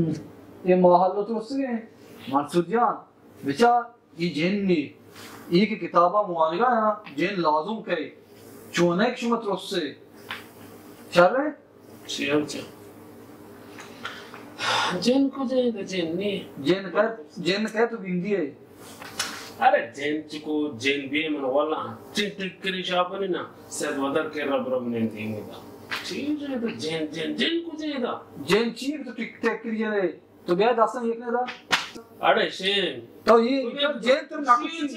اے ماحلو ترسگیں، منصور جان، بچار، اے جن نی، اے کہ کتاباں وانگا آں، جن لازم کئے، چونہ کہ شما ترسے۔ شر اے؟ چیا بچار؟ جن کجا اے، جن نی۔ جن کئے، جن کئے تو گندی ئے۔ ارے جن چکو، جن بے من واللہ، چن ٹکری شاپنی نا، سید ودر کے رب رب نے دیمی دا۔ چیز اے تو جن، جن، جن کجا اے دا؟ جن چی تو ٹک ٹکری جنے؟ تو بیا دستاں یک نہ دا۔ اڑے شین۔ تو اے تو بیا جین تر نکشی۔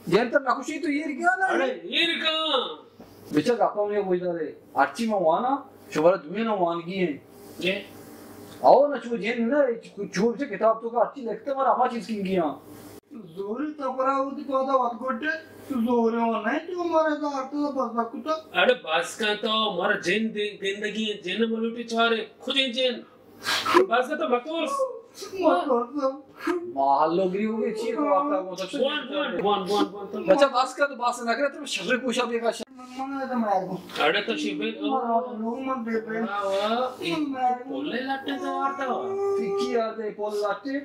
جین تر نکشی تو ایر کیا نا؟ اڑے ایر کاں۔ بچا گپا میں گوش دارے۔ ہرچی میں وانا، شمارا دوئیں نہ وانگی ہیں۔ جی۔ او نہ چو جین نہ، چو بچا کتاب تو کا ہرچی لکھتا مارا ہما چیز کنگی ہاں۔ زوری تپرا ہوتی پادا وت گوٹے، تو زورے ہو نہیں تو مارے دا ہرتا بس بکتا۔ اڑے بس کن تو مارا جین دے، گندگی ہیں، جین ملوٹی چارے، کجیں جین؟ بس کن تو متورس۔ متورس۔ ماحلو گری ہو گئی چی تو آتا کو تو۔ بوان، بوان، بوان، بوان، بوان، تو بچا بس کن تو بس نہ کرے تو شر کوشا بے کا شر۔ من، من تو مار گو۔ اڑے تو شبین۔ من، من بے بے۔ واہ، واہ، اے پولے لٹے تو آتا۔ کی آتے پول لٹے؟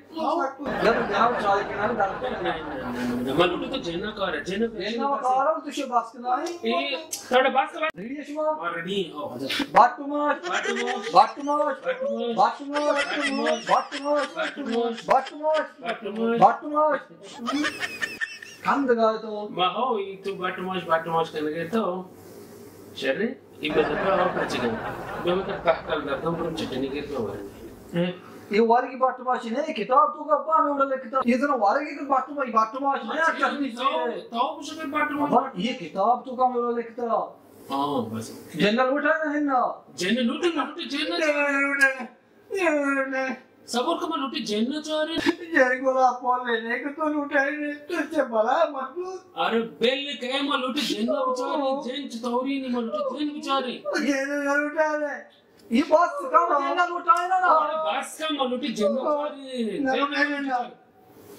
جب جاؤ چائے کنارے ڈالتے ہیں۔ من لوٹو تو جینا کار ہے، جینا جینا کار ہے، تو شے بس کن آئے۔ اے، تھوڑا بس کن۔ ریڈی ہے شما؟ ہاں، ریڈی ہے، ہاں۔ بٹ ماش۔ بٹ ماش۔ بٹ ماش۔ بٹ ماش۔ بٹ ماش۔ بٹ ماش۔ بٹ ماش۔ بٹ ماش۔ کند گائے تو۔ ما ہو، ای تو بٹ ماش، بٹ ماش کنگے تو۔ شرے؟ اے مطلب اور پرچگن۔ میں مطلب کہکل دردم پر چٹنی کے تو ورنی۔ اے وارگی بٹ ماش نے کتاب تو کا پا میں اڑا لکھتا۔ اے ذرا وارگی کے بٹ ماش، بٹ ماش نے چٹنی تو، سے۔ تو کچھ بھی بٹ ماش۔ ابا، اے کتاب تو کا میں اڑا لکھتا۔ ہاں، بس۔ جنرل اٹھا نا ہے نا۔ جنرل اٹھا نا، جنرل۔ صبر کن، ما لوٹی جن ء چاریں۔ جن گلا پول لینے کہ تو لوٹائے نے، تو چے بلا مت بول۔ ارے بل کئے، ما لوٹی جن ء بچاریں، جن چطوری نی، ما لوٹی جن بچاریں۔ جن نہ لوٹائے نے۔ یہ بس کم جن نہ لوٹائے نا۔ ارے بس کم، ما لوٹی جن ء بچاریں، نہ جن لوٹائے نا۔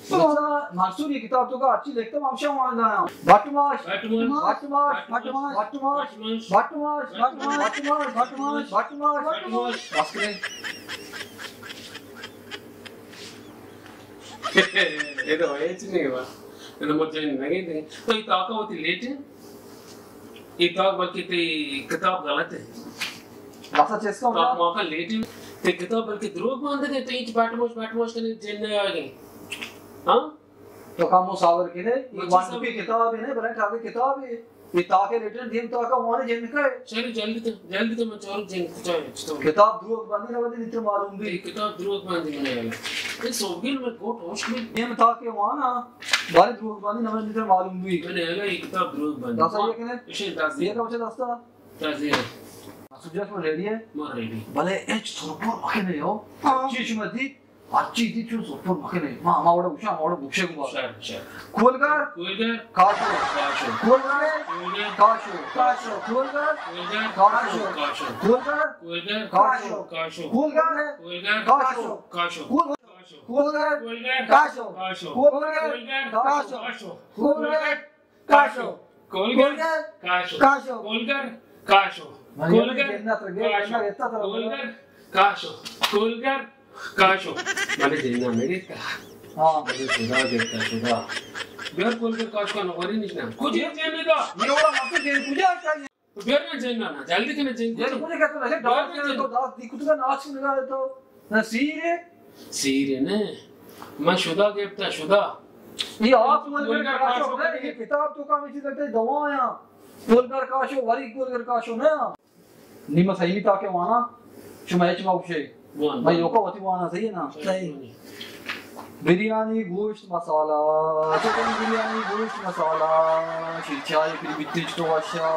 بچا، منصور، یہ کتاب تو کا اچھی لکھتا ہوں، ہم شاہ وہاں گایا۔ بٹ ماش، بٹ ماش، بٹ ماش، بٹ ماش، بٹ ماش، بٹ ماش، بٹ ماش، بٹ ماش، بٹ ماش، بٹ ماش، بٹ ماش۔ بس کریں۔ اے تو ہچ نہیں ہوا۔ اے تو مجھے نہیں لگے تھے۔ تو یہ تاکہ ہوتی لیٹ ہے۔ اے تاک بلکہ تئی کتاب غلط ہے۔ بس چیز کا تاک موقع لیٹ ہے۔ تئی کتاب بلکہ دروگ باندھے، تئی ہچ بٹ ماش، بٹ ماش کنے جن نہ آگے۔ ہاں؟ تو کم و صبر کنے، یہ وانڈو کی کتاب ہے نا، بلے ٹھاکے کتاب ہے۔ یہ تاکے لیٹر دیم تاکا وانے جن کا ہے۔ چلو جلدی تو، جلدی تو میں چارو جن کچا ہے، چطور؟ کتاب دروگ باندھی نہ باندھی، نیتر معلوم بھی۔ اے کتاب دروگ باندھی میں نے آگا۔ اے سوگل میں گوٹ ہوش بھی۔ دیم تاکے وانا، بارے دروگ باندھی نہ باندھی، نیتر معلوم بھی۔ میں نے آگا یہ کتاب دروگ باندھی۔ داسا یہ کنے؟ اسے داس یہ دے۔ کا بچے داستا؟ داس دے۔ سجاش میں ریڈی ہے؟ میں ریڈی۔ بلے اچ سرپور مکنے ہو۔ ہاں۔ چی شما دی؟ ہرچی دی چون سرپور مکنے۔ ما، ما وڑا گوشاں، ما وڑا گوشے گو بار۔ شر، شر۔ کولگر۔ کولگر۔ کاشو۔ کاشو۔ کولگر۔ کولگر۔ کاشو۔ کاشو۔ کولگر۔ کولگر۔ کاشو۔ کولگر۔ کولگر۔ کولگر۔ کاشو۔ کولگر۔ کولگر۔ کاشو۔ کاشو۔ کول-، کولگر۔ کولگر۔ کاشو۔ کاشو۔ کولگر۔ کولگر۔ کاشو۔ کاشو۔ کولگر۔ کولگر۔ کاشو۔ کولگر۔ کاشو۔ کولگر۔ کاشو۔ من کولگر۔ جنت رگے، کاشو۔ جنت رگے، جنت رگے۔ کولگر۔ کاشو۔ کولگر۔ کاشو۔ من جنت نہ گیتا۔ ہاں۔ من خدا گیتا، خدا۔ بیر کولگر کاشو کا نوری نشنا۔ کچھ یہ جنت کا۔ یہ والا مت جن کجا چاہیے۔ تو بیر نہ جن نہ، جلدی کنے جن جن کنے۔ کجا کہتا ہے، ڈاؤن بیر نہ کنے جن۔ تو داس دی کتنا ناچ لگا تو۔ نہ سیر ہے۔ سیر ہے نا۔ من شدا گپتا، شدا۔ یہ آپ کولگر کولگر کاشو کاشو ہے، کرے۔ یہ کتاب تو کا میں چیز لگتا ہے، دوا ہے۔ کولگر کاشو، وری کولگر کاشو نا۔ نی ما سہی تاکے وانا، شما ہچ ما گوشے۔ وان، ما وان۔ یوکا وتی وانا، صحیح ہے نا؟ صحیح۔ بریانی گوشت مسالہ، چکن بریانی گوشت مسالہ، شیر چائے پھر بیتے چو وشا،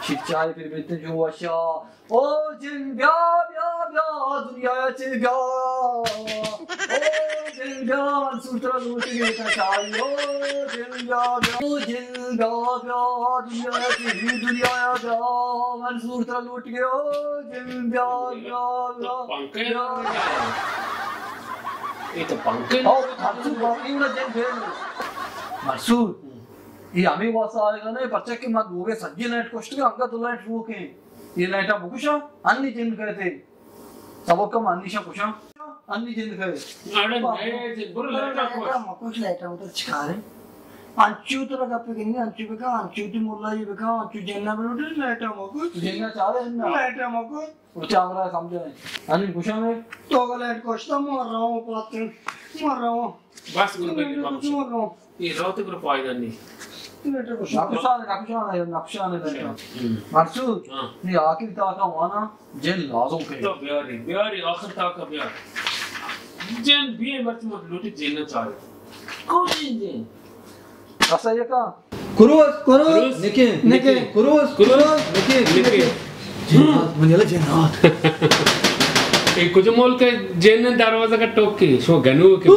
شیر چائے پھر بیتے چو وشا۔ او جن بیا، بیا، بیا، دنیا چے بیا۔ او جن بیا، منصور ترا لوٹ گئے تا چاری۔ او جن بیا، بیا، او جن بیا، بیا، دنیا چے، دنیا بیا، منصور ترا لوٹ گئے۔ او جن بیا، بیا، بیا۔ پنکھے بیا۔ یہ تو پنکھے او، منصور باقی نہ جن بیا۔ منصور، یہ ہمیں واسطہ آئے گا نا، پرچہ کہ من لوگے سجے لائٹ کشت کے، انگا دو لائٹ روکیں۔ یہ لائٹاں بکشاں، انی جن کہتے۔ سبق کم انی شاں کشاں۔ انی جن کھے۔ اڑے نئے جن، برو لائٹا لائٹا کوش۔ مکوش، لائٹا مکوش، چکارے؟ انچو تو گپ کنی، انچو بکا، انچو تو ملائی بکا، انچو جن نہ بلوٹے، لائٹا مکوش۔ جن نہ چارے نا۔ لائٹا مکوش۔ او چاورا سمجھا ہے۔ انی گوشا میں۔ تو لائٹ کوشتا، مر رہا ہوں، پاتن۔ مر رہا ہوں۔ بس کرو، بھائی، مر رہا ہوں۔ یہ رات کو فائدہ نہیں۔ نقشان، نقشان ہے، نقشان ہے بیٹا۔ ہم۔ منصور، ہاں۔ یہ آخر تاکا وانا جن لازم کہیں۔ تو بیاری، بیاری، آخر تاکا بیار۔ جن بھی مرچی مت لوٹی، جن نہ چاہے۔ کوئی جن۔ ایسا یہ کا؟ کروس، کروس، نکے، نکے۔ کروس، کروس، نکے، نکے۔ جنات، من یلا جنات۔ اے کجا ملک ہے؟ جن دروازہ کا ٹوک کے، شو گنو کے۔